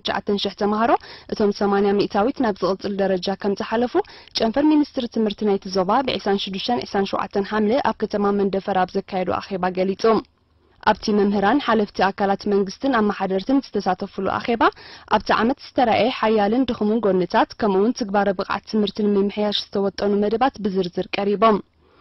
ትሽዓተ ሽሕ ተምሃሮ፣ እቶም ሰማንያ ሚእታዊት ናብ ዝቕጽል ደረጃ ከም ዝሓለፉ፣ ጨንፈር ሚኒስትሪ ትምህርቲ ናይቲ ዞባ ብ ዕስራን ሽዱሽተን ዕስራን ሸውዓተን ሓምለ ኣብ ከተማ መንደፈራ ኣብ ዘካየዶ ኣኼባ ገሊጹ። ኣብቲ መምህራን፣ ሓለፍቲ ኣካላት መንግስትን ኣመሓደርትን ዝተሳተፉሉ ኣኼባ፣ ኣብቲ ዓመት ዝተራእየ ሓያልን ድኹምን ጎንታት፣ ከምኡ'ውን ትግባረ ብቕዓት ትምህርቲ ንምምሕያሽ ዝተወጠኑ መደባት ብዝርዝር ቀሪቦም።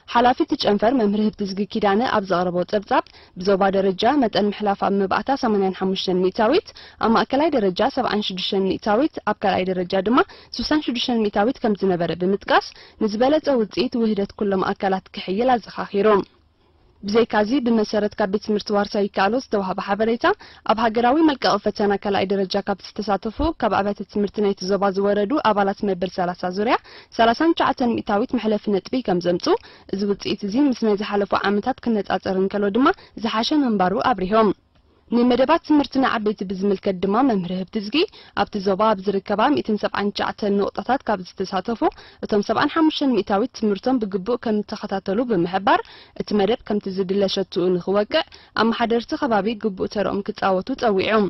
ሓላፊ እቲ ጨንፈር መምህር ህብትዝጊ ኪዳነ ኣብ ዘቕረቦ ጸብጻብ፣ ብዞባ ደረጃ መጠን ምሕላፍ ኣብ መባእታ ሰማንያን ሓሙሽተን ሚእታዊት፣ ኣብ ማእከላይ ደረጃ ሰብዓን ሽዱሽተን ሚእታዊት፣ ኣብ ካልኣይ ደረጃ ድማ ስሳን ሽዱሽተን ሚእታዊት ከም ዝነበረ ብምጥቃስ፣ ንዝበለጸ ውጽኢት ውህደት ኩሎም ኣካላት ክሕይል ኣዘኻኺሩ። ብዘይካዚ፣ ብመሰረት ካብ ቤት ትምህርቲ ዋርሳይ ይከኣሎ ዝተዋህበ ሓበሬታ፣ ኣብ ሃገራዊ መልቀቒ ፈተና ካልኣይ ደረጃ ካብ ዝተሳተፉ ካብ ኣብያተ ትምህርቲ ናይቲ ዞባ ዝወረዱ ኣባላት መበል ሰላሳ ዙርያ፣ ሰላሳን ትሽዓተን ሚእታዊት መሕለፊ ነጥቢ ከም ዘምጹ፣ እዚ ውጽኢት እዚ ምስ ናይ ዝሓለፉ ዓመታት ክነጻጸር እንከሎ ድማ ዝሓሸ ምንባሩ ኣብሪሆም። ንመደባት ትምህርቲ ንዓበይቲ ብዝምልከት ድማ መምህር ህብትዝጊ፣ ኣብቲ ዞባ ኣብ ዝርከባ ሚእትን ሰብዓን ትሽዓተን ንቑጣታት ካብ ዝተሳተፉ፣ እቶም ሰብዓን ሓሙሽተን ሚእታዊት ትምህርቶም ብግቡእ ከም እተኸታተሉ ብምሕባር፣ እቲ መደብ ከምቲ ዝድለ ሸትኡ ንኽወቅዕ፣ ኣመሓደርቲ ከባቢ ግቡእ ተረኦም ክጻወቱ ጸዊዑ።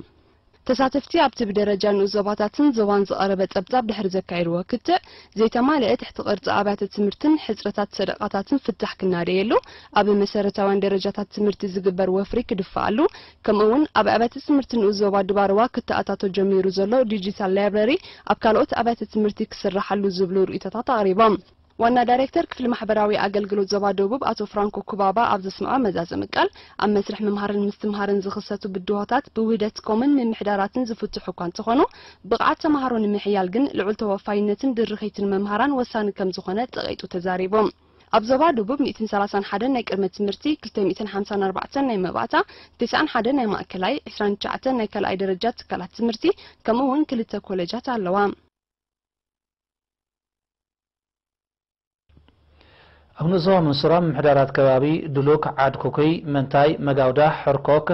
ተሳተፍቲ ኣብቲ ብደረጃ ንኡስ ዞባታትን ዞባን ዝቐረበ ጸብጻብ ድሕሪ ዘካየድዎ ክትዕ፣ ዘይተማልአ ትሕቲ ቅርጺ ኣብያተ ትምህርትን ሕጽረታት ሰደቓታትን ፍታሕ ክናደየሉ፣ ኣብ መሰረታውያን ደረጃታት ትምህርቲ ዝግበር ወፍሪ ክድፋኣሉ፣ ከምኡ'ውን ኣብ ኣብያተ ትምህርቲ ንኡስ ዞባ ድባርዋ ክተኣታቶ ጀሚሩ ዘሎ ዲጂታል ላይብረሪ ኣብ ካልኦት ኣብያተ ትምህርቲ ክስራሓሉ ዝብሉ ርእይቶታት ኣቕሪቦም። ዋና ዳይሬክተር ክፍሊ ማሕበራዊ ኣገልግሎት ዞባ ደቡብ ኣቶ ፍራንኮ ኩባባ ኣብ ዘስምዖ መዛዘሚ ቃል፣ ኣብ መስርሕ ምምሃርን ምስትምሃርን ዝኽሰቱ ብድሆታት ብውህደት ኮምን ምምሕዳራትን ዝፍትሑ እኳ እንተኾኑ፣ ብቕዓት ተምሃሮ ንምሕያል ግን ልዑል ተወፋይነትን ድርኺትን መምሃራን ወሳኒ ከም ዝኾነ ጠቒጡ ተዛሪቡ። ኣብ ዞባ ደቡብ ሚእትን ሰላሳን ሓደን ናይ ቅድመ ትምህርቲ፣ ክልተ ሚእትን ሓምሳን ኣርባዕተን ናይ መባእታ፣ ተስዓን ሓደን ናይ ማእከላይ፣ ዕስራን ትሽዓተን ናይ ካልኣይ ደረጃ ትካላት ትምህርቲ፣ ከምኡ እውን ክልተ ኮለጃት ኣለዋ። ኣብ ንኡስ ዞባ መንሱራ ምምሕዳራት ከባቢ ድሉክ፣ ዓድ ኩኩይ፣ መንታይ፣ መጋውዳ፣ ሕርኮክ፣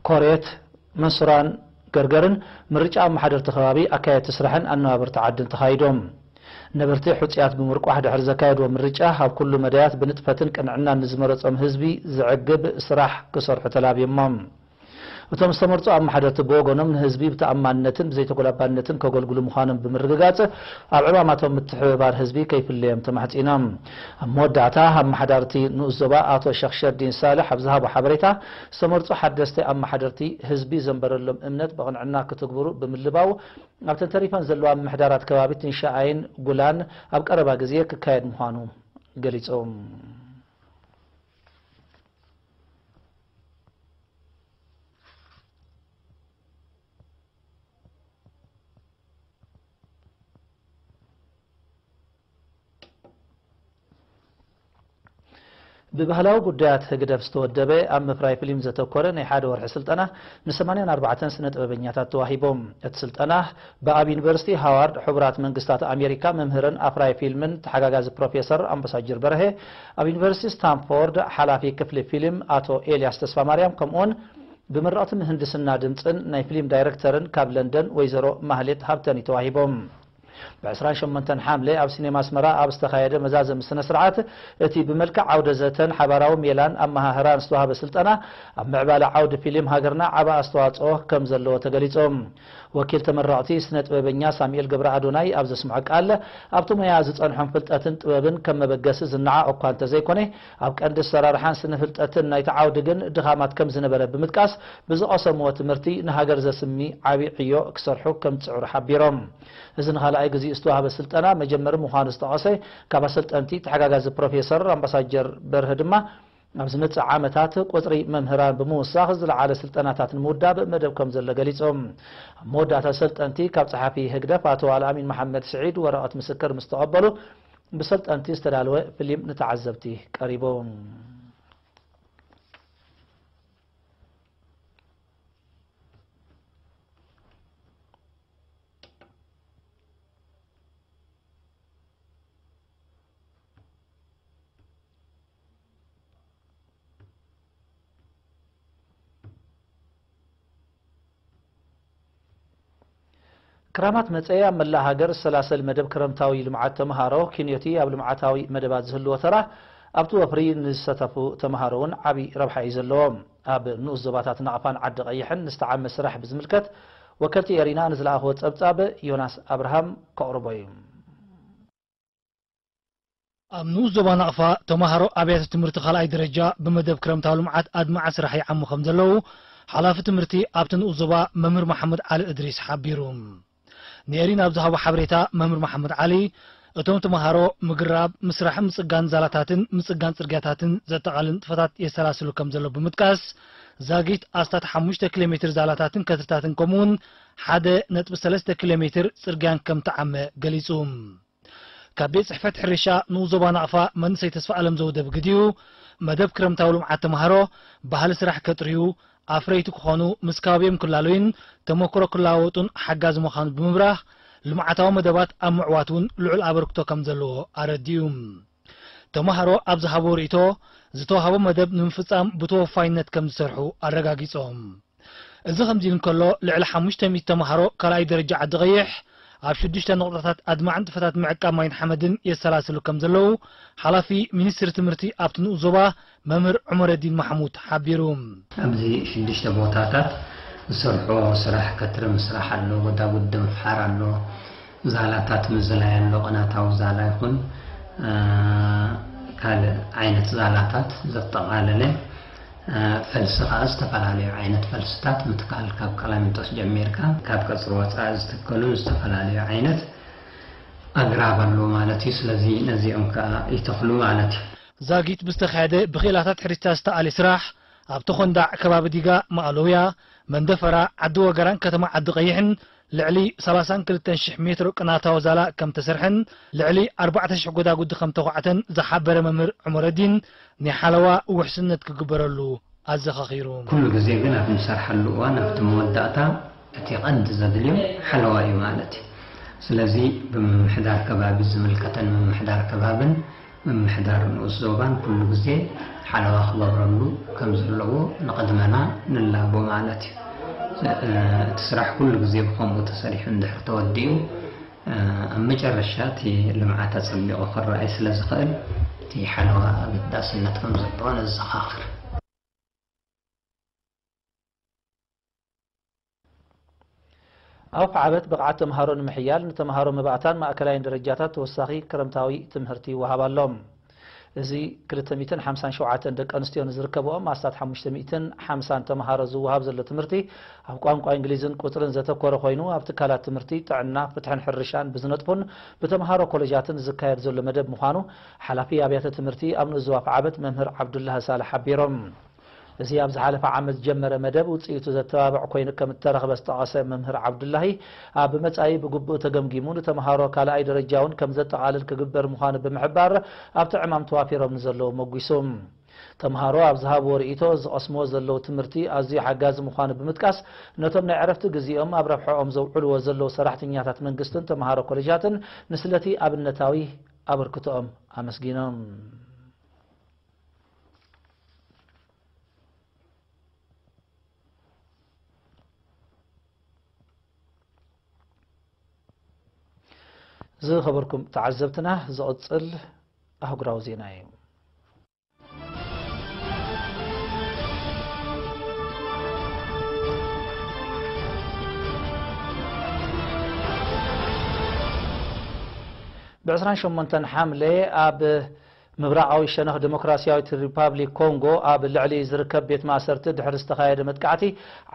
ኮሬት፣ መንሱራን ገርገርን ምርጫ ኣመሓደርቲ ከባቢ፣ ኣካየድቲ ስራሕን ኣነባበርቲ ዓድን ተኻይዶም። ነበርቲ ሕጹያት ብምርቋሕ ድሕሪ ዘካየድዎ ምርጫ፣ ኣብ ኩሉ መዳያት ብንጥፈትን ቅንዕናን ንዝመረጾም ህዝቢ ዘዕግብ ስራሕ ክሰርሑ ተላብዮሞም። እቶም ዝተመርጹ ኣመሓደርቲ ብወገኖም ንህዝቢ ብተኣማንነትን ብዘይተጎላባነትን ከገልግሉ ምዃኖም ብምርግጋጽ፣ ኣብ ዕማማቶም ምትሕብባር ህዝቢ ከይፍለዮም ተማሕጺኖም። ኣብ መወዳእታ ኣመሓዳርቲ ንኡስ ዞባ ኣቶ ሸኽሸዲን ሳልሕ ኣብ ዝሃቦ ሓበሬታ፣ ዝተመርጹ ሓደስቲ ኣመሓደርቲ ህዝቢ ዘንበረሎም እምነት ብቕንዕና ክትግብሩ ብምልባው፣ ኣብተን ተሪፈን ዘለዋ ምምሕዳራት ከባቢ ትንሽኣይን ጉላን ኣብ ቀረባ ግዜ ክካየድ ምዃኑ ገሊጾም። ብባህላዊ ጉዳያት ህግደፍ ዝተወደበ ኣብ ምፍራይ ፊልም ዘተኮረ ናይ ሓደ ወርሒ ስልጠና ንሰማንያን ኣርባዕተን ስነ ጥበበኛታት ተዋሂቦም። እቲ ስልጠና ብኣብ ዩኒቨርሲቲ ሃዋርድ ሕቡራት መንግስታት ኣሜሪካ መምህርን ኣፍራይ ፊልምን ተሓጋጋዚ ፕሮፌሰር ኣምባሳጅር በርሀ፣ ኣብ ዩኒቨርሲቲ ስታንፎርድ ሓላፊ ክፍሊ ፊልም ኣቶ ኤልያስ ተስፋማርያም፣ ከምኡውን ብምረቕቲ ምህንድስና ድምፅን ናይ ፊልም ዳይረክተርን ካብ ለንደን ወይዘሮ ማህሌት ሃብተን እዩ ተዋሂቦም። ብ ዕስራን ሸሞንተን ሓምለ ኣብ ሲኔማ ኣስመራ ኣብ ዝተኻየደ መዛዘሚ ስነ ስርዓት፣ እቲ ብመልክዕ ዓውደ ዘተን ሓባራዊ ሜላን ኣመሃህራን ዝተዋህበ ስልጠና፣ ኣብ ምዕባለ ዓውዲ ፊልም ሃገርና ዓቢ ኣስተዋጽኦ ከም ዘለዎ ተገሊጹ። ወኪል ተመረቕቲ ስነ ጥበበኛ ሳሙኤል ገብረ ኣዶናይ ኣብ ዘስምዖ ቃል፣ ኣብቲ ሞያ ዝጸንሖም ፍልጠትን ጥበብን ከም መበገሲ ዝነዓቕ እኳ እንተዘይኮነ፣ ኣብ ቀንዲ ኣሰራርሓን ስነ ፍልጠትን ናይቲ ዓውዲ ግን ድኻማት ከም ዝነበረ ብምጥቃስ፣ ብዝቐሰምዎ ትምህርቲ ንሃገር ዘስሚ ዓቢ ዕዮ ክሰርሑ ከም ዝጽዕሩ ሓቢሮም። እዚ ንኻልኣይ ግዜ ዝተዋህበ ስልጠና መጀመሪ ምዃኑ ዝጠቐሰ ካብ ኣሰልጠንቲ ተሓጋጋዚ ፕሮፌሰር ኣምባሳጀር በርሀ ድማ፣ ኣብ ዝመጽእ ዓመታት ቁጽሪ መምህራን ብምውሳኽ ዝለዓለ ስልጠናታት ንምውዳብ መደብ ከም ዘሎ ገሊጾም። ኣብ መወዳእታ ሰልጠንቲ ካብ ጸሓፊ ህግደፍ ኣቶ ኣልኣሚን መሓመድ ስዒድ ወረቐት ምስክር ምስ ተቐበሉ፣ ብሰልጠንቲ ዝተዳለወ ፍሊም ንተዓዘብቲ ቀሪቡ። ክራማት መጸ ኣብ መላእ ሃገር ዝሰላሰል መደብ ክረምታዊ ልምዓት ተምሃሮ ኪንዮቲ ኣብ ልምዓታዊ መደባት ዝህልዎ ተራ ኣብቲ ወፍሪ ንዝሰተፉ ተምሃሮ እውን ዓቢ ረብሓ እዩ ዘለዎ። ኣብ ንኡስ ዞባታት ናቕፋን ዓዲ ቀይሕን ንዝተዓመ ስራሕ ብዝምልከት ወከልቲ ኤሪና ንዝለኣኽዎ ጸብጻብ ዮናስ ኣብርሃም ከቕርቦ እዩ። ኣብ ንኡስ ዞባ ናቕፋ ተማሃሮ ኣብያተ ትምህርቲ ካልኣይ ደረጃ ብመደብ ክረምታዊ ልምዓት ኣድማዒ ስራሕ ይዓሙ ከም ዘለዉ ሓላፊ ትምህርቲ ኣብቲ ንኡስ ዞባ መምህር መሓመድ ዓሊ እድሪስ ሓቢሩ። ንኤሪና ኣብ ዝሃቦ ሓበሬታ መምህር መሓመድ ዓሊ፣ እቶም ተማሃሮ ምግራብ፣ ምስራሕን ምጽጋን ዛላታትን ምጽጋን ጽርግያታትን ዘጠቓልል ንጥፈታት የሰላስሉ ከም ዘለዉ ብምጥቃስ፣ ዛጊት ኣስታት ሓሙሽተ ኪሎ ሜትር ዛላታትን ከትርታትን ከምኡውን ሓደ ነጥቢ ሰለስተ ኪሎ ሜትር ጽርግያን ከም ተዓመ ገሊጹ። ካብ ቤት ጽሕፈት ሕርሻ ንኡስ ዞባ ናቕፋ መንእሰይ ተስፋ ኣለም ዘውደ ብግዲኡ፣ መደብ ክረምታዊ ልምዓት ተማሃሮ ባህሊ ስራሕ ከጥርዩ፣ ኣፍረይቲ ክኾኑ፣ ምስ ከባቢኦም ክላለዩን ተመክሮ ክለዋወጡን ሓጋዚ ምዃኑ ብምብራህ፣ ልምዓታዊ መደባት ኣብ ምዕዋት እውን ልዑል ኣበርክቶ ከም ዘለዎ ኣረዲኡ። ተማሃሮ ኣብ ዝሃብዎ ርእይቶ፣ ዝተዋህቦ መደብ ንምፍጻም ብተወፋይነት ከም ዝሰርሑ ኣረጋጊጾም። እዚ ከምዚ ኢሉ እንከሎ፣ ልዕሊ ሓሙሽተ ሚእቲ ተማሃሮ ካልኣይ ደረጃ ዓዲ ቀይሕ ኣብ ሽዱሽተ ነቑጣታት ኣድማዒ ንጥፈታት ምዕቃብ ማይን ሓመድን የሰላስሉ ከም ዘለዉ ሓላፊ ሚኒስትሪ ትምህርቲ ኣብቲ ንኡስ ዞባ መምህር ዑመረዲን ማሕሙድ ሓቢሩ። ኣብዚ ሽዱሽተ ቦታታት ዝሰርሖ ስራሕ ከትሪ ምስራሕ ኣሎ፣ ጎዳጉዲ ምፍሓር ኣሎ፣ ዛላታት ምዝላይ ኣሎ፣ ቅናታዊ ዛላ ይኹን፣ እ፣ ካልእ ዓይነት ዛላታት ዘጠቓለለ፣ እ፣ ፈልሲ ከኣ ዝተፈላለዩ ዓይነት ፈልስታት ምትካል፣ ካብ ቀላሚጦስ ጀሚርካ ካብ ቀጽሪ ወጻኢ ዝትከሉ ዝተፈላለዩ ዓይነት ኣግራብ ኣለዉ ማለት እዩ። ስለዚ ነዚኦም ከኣ ይተኽሉ ማለት እዩ። ዛጊት ብዝተኻየደ ብክኢላታት ሕርሻ ዝተኣልየ ስራሕ፣ ኣብ ተኾንዳዕ ከባቢ ዲጋ፣ ማእለውያ፣ መንደፈራ፣ ዓዲ ወገራን ከተማ ዓዲ ቀይሕን ልዕሊ ሰላሳን ክልተን ሽሕ ሜትሮ ቅናታዊ ዛላ ከም ተሰርሐን ልዕሊ ኣርባዕተ ሽሕ ጎዳጉዲ ከም ተዃዕተን ዝሓበረ መምህር ዑመረዲን፣ ናይ ሓለዋ ውሕስነት ክግበረሉ ኣዘኻኺሩ። ኩሉ ግዜ ግን ኣብ ንሰርሓሉ እዋን ኣብቲ መወዳእታ እቲ ቀንዲ ዘድልዮ ሓለዋ እዩ ማለት እዩ። ስለዚ ብምምሕዳር ከባቢ ዝምልከተን ምምሕዳር ከባብን ምምሕዳር ንኡስ ዞባን ኩሉ ግዜ ሓለዋ ክገብረሉ ከም ዘለዎ ንቕድመና ንላቦ ማለት እዩ። እ፣ እቲ ስራሕ ኩሉ ግዜ ብኸምኡ ተሰሪሑ እንድሕር ተወዲኡ፣ እ፣ ኣብ መጨረሻ እቲ ልምዓት ኣጸቢቑ ክረኣይ ስለ ዝኽእል፣ እቲ ሓለዋ ኣገዳስነት ከም ዘለዎ ነዘኻኽር። ኣብ ዓበት ብቕዓት ተምሃሮ ንምሕያል፣ ንተምሃሮ መባእታን ማእከላይን ደረጃታት ተወሳኺ ክረምታዊ ትምህርቲ ይወሃብ ኣሎ። እዚ ክልተ ሚእትን ሓምሳን ሸውዓተን ደቂ ኣንስትዮ ንዝርከብኦም ኣስታት ሓሙሽተ ሚእትን ሓምሳን ተምሃሮ ዝወሃብ ዘሎ ትምህርቲ፣ ኣብ ቋንቋ እንግሊዝን ቁጽርን ዘተኮረ ኮይኑ፣ ኣብ ትካላት ትምህርቲ፣ ጥዕና፣ ፍትሕን ሕርሻን ብዝነጥፉን ብተምሃሮ ኮለጃትን ዝካየድ ዘሎ መደብ ምዃኑ፣ ሓላፊ ኣብያተ ትምህርቲ ኣብ ንኡስ ዞባ ዓበት መምህር ዓብዱላህ ሳልሕ ሓቢሮም። እዚ ኣብ ዝሓለፈ ዓመት ዝጀመረ መደብ ውጽኢቱ ዘተባብዕ ኮይኑ ከም እተረኽበ ዝጠቐሰ መምህር ዓብዱላሂ፣ ኣብ መጻኢ ብግቡእ ተገምጊሙ ንተምሃሮ ካልኣይ ደረጃ እውን ከም ዘጠቓልል ክግበር ምዃኑ ብምሕባር፣ ኣብቲ ዕማም ተዋፊሮም ንዘለዉ መጒሱ። ተምሃሮ ኣብ ዝሃብዎ ርእይቶ፣ ዝቐስምዎ ዘለዉ ትምህርቲ ኣዝዩ ሓጋዚ ምዃኑ ብምጥቃስ፣ ነቶም ናይ ዕረፍቲ ግዜኦም ኣብ ረብሓኦም ዘውዕልዎ ዘለዉ ሰራሕተኛታት መንግስትን ተምሃሮ ኮለጃትን ንስለቲ ኣብነታዊ ኣበርክቶኦም ኣመስጊኖም። ዝኸበርኩም ተዓዘብትና፣ ዝቕጽል ኣህጉራዊ ዜና እዩ። ብ ዕስራን ሸሞንተን ሓምለ ኣብ ምብራቓዊ ሸነኽ ዲሞክራስያዊት ሪፓብሊክ ኮንጎ ኣብ ልዕሊ ዝርከብ ቤት ማእሰርቲ ድሕሪ ዝተኻየደ መጥቃዕቲ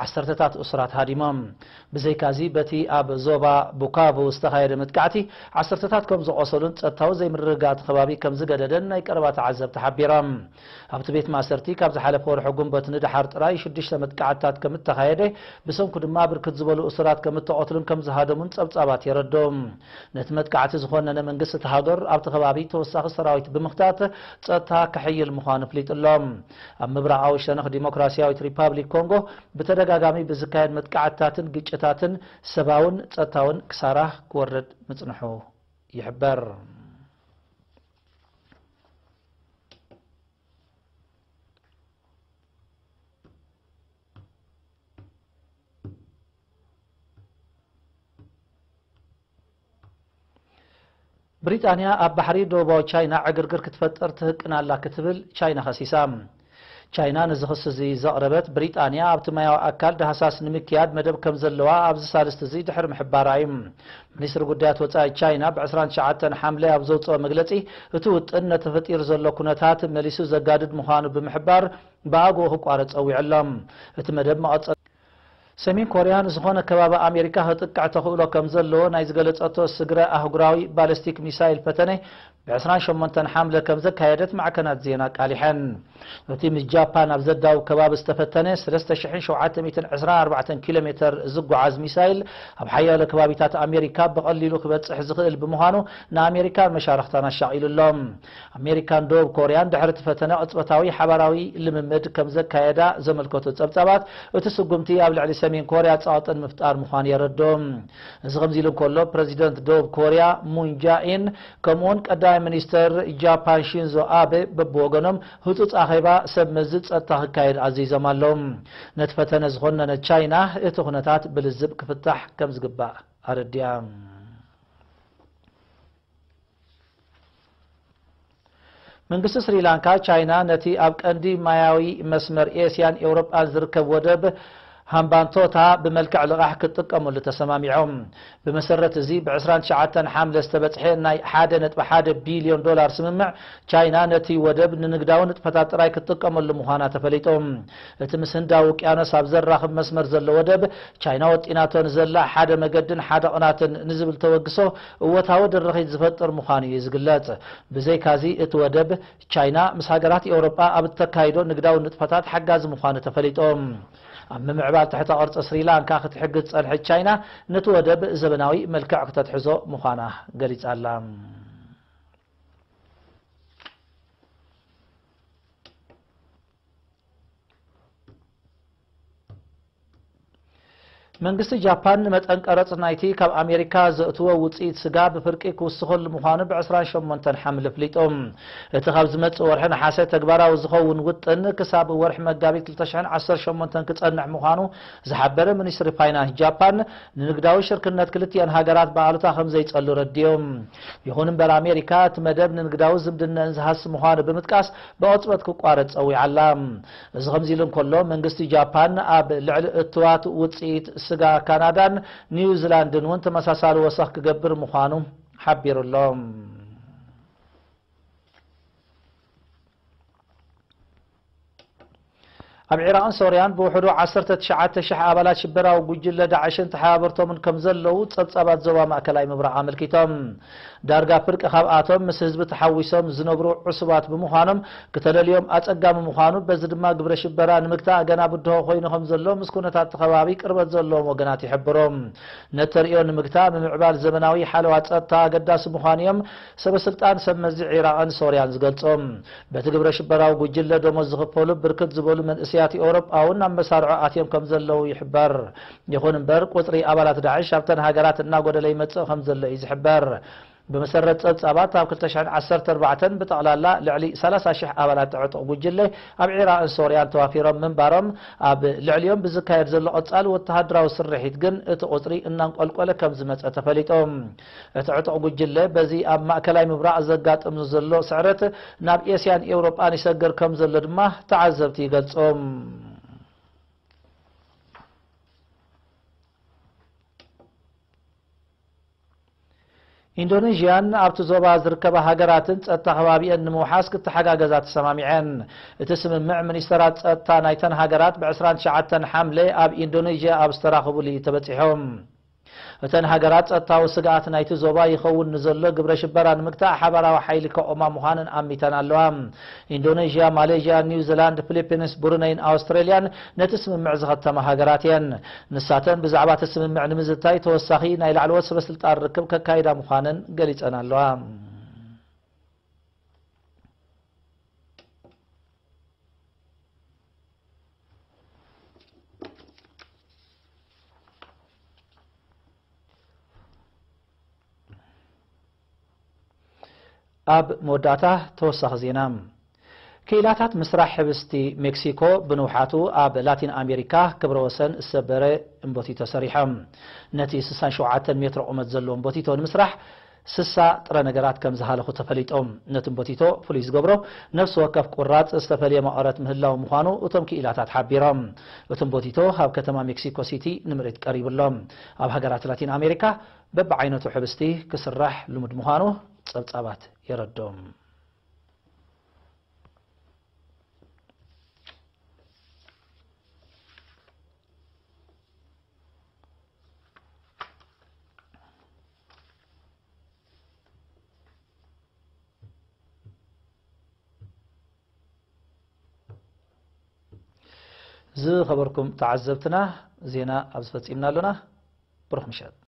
ዓሰርተታት እሱራት ሃዲሞም። ብዘይካዚ በቲ ኣብ ዞባ ቡካቩ ዝተኻየደ መጥቃዕቲ ዓሰርተታት ከም ዝቖሰሉን ጸጥታዊ ዘይምርግጋእ እቲ ከባቢ ከም ዝገደደን ናይ ቀረባ ተዓዘብቲ ሓቢሮም። ኣብቲ ቤት ማእሰርቲ ካብ ዝሓለፈ ወርሒ ጉንበት ንደሓር ጥራይ ሽዱሽተ መጥቃዕትታት ከም እተኻየደ፣ ብሰንኩ ድማ ብርክት ዝበሉ እሱራት ከም እተቐትሉን ከም ዝሃደሙን ጸብጻባት የረድኡ። ነቲ መጥቃዕቲ ዝኾነነ መንግስቲ እታ ሃገር ኣብቲ ከባቢ ተወሳኺ ሰራዊት ብምኽታት ጸጥታ ከሕይል ምዃኑ ኣፍሊጡ ኣሎ። ኣብ ምብራቓዊ ሸነኽ ዲሞክራስያዊት ሪፓብሊክ ኮንጎ ብተደጋጋሚ ብዝካየድ መጥቃዕትታትን ግጭታትን ሰብኣውን ጸጥታውን ክሳራ ክወርድ ምጽንሑ ይሕበር። ብሪጣንያ ኣብ ባሕሪ ደቡባዊ ቻይና ዕግርግር ክትፈጥር ትህቅን ኣላ ክትብል ቻይና ከሲሳ። ቻይና ነዚ ክሲ እዚ ዘቕረበት፣ ብሪጣንያ ኣብቲ ማያዊ ኣካል ዳህሳስ ንምክያድ መደብ ከም ዘለዋ ኣብዚ ሳልስቲ እዚ ድሕሪ ምሕባራ እዩ። ሚኒስትሪ ጉዳያት ወጻኢ ቻይና ብ ዕስራን ትሽዓተን ሓምለ ኣብ ዘውጽኦ መግለጺ፣ እቲ ውጥን ነቲ ተፈጢሩ ዘሎ ኩነታት መሊሱ ዘጋድድ ምዃኑ ብምሕባር፣ ብኣግኡ ክቋረጽ ጸዊዑ ኣሎ። እቲ መደብ መቐጸ ሰሜን ኮርያ ንዝኾነ ከባቢ ኣሜሪካ ክጥቅዕ ተኽእሎ ከም ዘለዎ ናይ ዝገለጸቶ ስግረ ኣህጉራዊ ባለስቲክ ሚሳይል ፈተነ ብ ዕስራን ሸሞንተን ሓምለ ከም ዘካየደት ማዕከናት ዜና ኣቃሊሐን። እቲ ምስ ጃፓን ኣብ ዘዳውብ ከባቢ ዝተፈተነ ሰለስተ ሽሕን ሸውዓተ ሚእትን ዕስራን ኣርባዕተን ኪሎ ሜተር ዝጓዓዝ ሚሳይል ኣብ ሓያሎ ከባቢታት ኣሜሪካ ብቐሊሉ ክበጽሕ ዝኽእል ብምዃኑ ንኣሜሪካን መሻርኽታን ኣሻቒሉ ኣሎ። ኣሜሪካን ደቡብ ኮርያን ድሕሪ እቲ ፈተነ ቅጽበታዊ ሓባራዊ ልምምድ ከም ዘካየዳ ዘመልከቱ ጸብጻባት፣ እቲ ስጉምቲ ኣብ ልዕሊ ሰሜን ኮርያ ጸቕጥን ምፍጣር ምዃኑ የረድኡ። እዚ ከምዚ ኢሉ እንከሎ፣ ፕረዚደንት ደቡብ ኮርያ ሙን ጃኢን ከምኡውን ቀዳማይ ሚኒስተር ጃፓን ሺንዞ ኣበ በብወገኖም ህጹጽ ኣኼባ ሰብ መዚ ጸጥታ ክካየድ ኣዚዞም ኣለዉ። ነቲ ፈተነ ዝኾነነት ቻይና፣ እቲ ኩነታት ብልዝብ ክፍታሕ ከም ዝግባእ ኣረዲኣ። መንግስቲ ስሪላንካ፣ ቻይና ነቲ ኣብ ቀንዲ ማያዊ መስመር ኤስያን ኤውሮጳን ዝርከብ ወደብ ሃምባንቶታ ብመልክዕ ልቓሕ ክትጥቀመሉ ተሰማሚዖም። ብመሰረት እዚ፣ ብ ዕስራን ትሽዓተን ሓምለ ዝተበጽሐ ናይ ሓደ ነጥቢ ሓደ ቢልዮን ዶላር ስምምዕ፣ ቻይና ነቲ ወደብ ንንግዳዊ ንጥፈታት ጥራይ ክትጥቀመሉ ምዃና ተፈሊጡ። እቲ ምስ ህንዳዊ ውቅያኖስ ኣብ ዘራኽብ መስመር ዘሎ ወደብ፣ ቻይና ወጢናቶ ንዘላ ሓደ መገድን ሓደ ቅናትን ንዝብል ተበግሶ እወታዊ ድርኺት ዝፈጥር ምዃኑ እዩ ዝግለጽ። ብዘይካዚ፣ እቲ ወደብ ቻይና ምስ ሃገራት ኤውሮጳ ኣብ እተካይዶ ንግዳዊ ንጥፈታት ሓጋዚ ምዃኑ ተፈሊጡ። ኣብ ምምዕባል ትሕተ ቅርጺ ስሪላንካ ክትሕግዝ ዝጸንሐት ቻይና፣ ነቲ ወደብ ዘበናዊ መልክዕ ክተትሕዞ ምዃና ገሊጻ ኣላ። መንግስቲ ጃፓን ንመጠን ቀረጽ ናይቲ ካብ ኣሜሪካ ዘእትዎ ውጽኢት ስጋ ብፍርቂ ክውስኸሉ ምዃኑ ብ ዕስራን ሸሞንተን ሓምለ ኣፍሊጡ። እቲ ካብ ዝመጽእ ወርሒ ነሓሰ ተግባራዊ ዝኸውን ውጥን ክሳብ ወርሒ መጋቢት ክልተ ሽሕን ዓሰርተ ሸሞንተን ክጸንሕ ምዃኑ ዝሓበረ ሚኒስትሪ ፋይናንስ ጃፓን፣ ንንግዳዊ ሽርክነት ክልቲኣን ሃገራት ብኣሉታ ከም ዘይጸሉ ረዲኡ። ይኹን እምበር፣ ኣሜሪካ እቲ መደብ ንንግዳዊ ዝምድነን ዝሃሲ ምዃኑ ብምጥቃስ፣ ብቕጽበት ክቋረጽ ጸዊዓ ኣላ። እዚ ከምዚ ኢሉ እንከሎ፣ መንግስቲ ጃፓን ኣብ ልዕሊ እትዋት ውጽኢት ስጋ ካናዳን ኒውዚላንድን እውን ተመሳሳሊ ወሰኽ ክገብር ምዃኑ ሓቢሩ ኣሎ። ኣብ ዒራቕን ሶርያን ብውሕዱ ዓሰርተ ትሽዓተ ሽሕ ኣባላት ሽበራዊ ጉጅለ ዳዕሽን ተሓባበርቶምን ከም ዘለዉ ጸብጻባት ዞባ ማእከላይ ምብራቕ ኣመልኪቶም። ዳርጋ ፍርቂ ካብኣቶም ምስ ህዝቢ ተሓዊሶም ዝነብሩ ዕሱባት ብምዃኖም፣ ክተለልዮም ኣጸጋሚ ምዃኑ፣ በዚ ድማ ግብረ ሽበራ ንምግታእ ገና ብድሆ ኮይኑ ከም ዘሎ ምስ ኩነታት እቲ ከባቢ ቅርበት ዘለዎም ወገናት ይሕብሩ። ነተርእዮ ንምግታእ ምምዕባል ዘመናዊ ሓለዋ ጸጥታ ኣገዳሲ ምዃኑ እዮም ሰበ ስልጣን ሰብ መዚ ዒራቕን ሶርያን ዝገልጹ። በቲ ግብረ ሽበራዊ ጉጅለ ደሞዝ ዝኽፈሉ ብርክት ዝበሉ መንእሰያት ኤውሮጳ እውን ኣብ መሳርዖ ኣትዮም ከም ዘለዉ ይሕበር። ይኹን እምበር፣ ቁጽሪ ኣባላት ዳዕሽ ኣብተን ሃገራት እናጎደለ ይመጽእ ከም ዘሎ እዩ ዝሕበር። ብመሰረት ጸብጻባት፣ ኣብ ክልተ ሽሕን ዓሰርተ ኣርባዕተን ብጠቕላላ ልዕሊ ሰላሳ ሽሕ ኣባላት ዕጡቕ ጉጅለ ኣብ ዒራቕን ሶርያን ተዋፊሮም ምንባሮም፣ ኣብ ልዕሊኦም ብዝካየድ ዘሎ ቀጻሊ ወተሃደራዊ ስርሒት ግን እቲ ቁጽሪ እናንቆልቆለ ከም ዝመጸ ተፈሊጡ። እቲ ዕጡቕ ጉጅለ በዚ ኣብ ማእከላይ ምብራቕ ዘጋጥም ዘሎ ስዕረት ናብ ኤስያን ኤውሮጳን ይሰግር ከም ዘሎ ድማ ተዓዘብቲ ይገልጹ። ኢንዶኔዥያን ኣብቲ ዞባ ዝርከባ ሃገራትን ጸጥታ ከባቢአን ንምውሓስ ክተሓጋገዛ ተሰማሚዐን። እቲ ስምምዕ ሚኒስተራት ጸጥታ ናይተን ሃገራት ብ ዕስራን ትሽዓተን ሓምለ ኣብ ኢንዶኔዥያ ኣብ ዝተራኸቡሉ እዩ ተበጺሑ። እተን ሃገራት ጸጥታዊ ስግኣት ናይቲ ዞባ ይኸውን ንዘሎ ግብረ ሽበራ ንምግታእ ሓባራዊ ሓይሊ ከቖማ ምዃነን ኣሚተን ኣለዋ። ኢንዶኔዥያ፣ ማሌዥያ፣ ኒውዚላንድ፣ ፊሊፒንስ፣ ብሩነይን ኣውስትራልያን ነቲ ስምምዕ ዝኸተማ ሃገራት እየን። ንሳተን ብዛዕባ እቲ ስምምዕ ንምዝታይ ተወሳኺ ናይ ላዕለዎት ሰበ ስልጣን ርክብ ከካይዳ ምዃነን ገሊጸን ኣለዋ። ኣብ መወዳእታ ተወሳኺ ዜና። ክኢላታት ምስራሕ ሕብስቲ ሜክሲኮ ብንውሓቱ ኣብ ላቲን ኣሜሪካ ክብረ ወሰን ዝሰበረ እምቦቲቶ ሰሪሖም። ነቲ ስሳን ሸውዓተን ሜትሮ ቁመት ዘለዎ እምቦቲቶ ንምስራሕ ስሳ ጥረ ነገራት ከም ዝሃለኹ ተፈሊጦም። ነቲ እምቦቲቶ ፍሉይ ዝገብሮ፣ ነፍሲ ወከፍ ቁራጽ ዝተፈልየ መቐረት ምህላው ምዃኑ እቶም ክኢላታት ሓቢሮም። እቲ እምቦቲቶ ኣብ ከተማ ሜክሲኮ ሲቲ ንምርኢት ቀሪቡ ኣሎ። ኣብ ሃገራት ላቲን ኣሜሪካ በብዓይነቱ ሕብስቲ ክስራሕ ልሙድ ምዃኑ ጸብጻባት የረድኦም። ዝኸበርኩም ተዓዘብትና፣ ዜና ኣብዚ ፈጺምና ኣሎና። ብሩኽ ምሸት።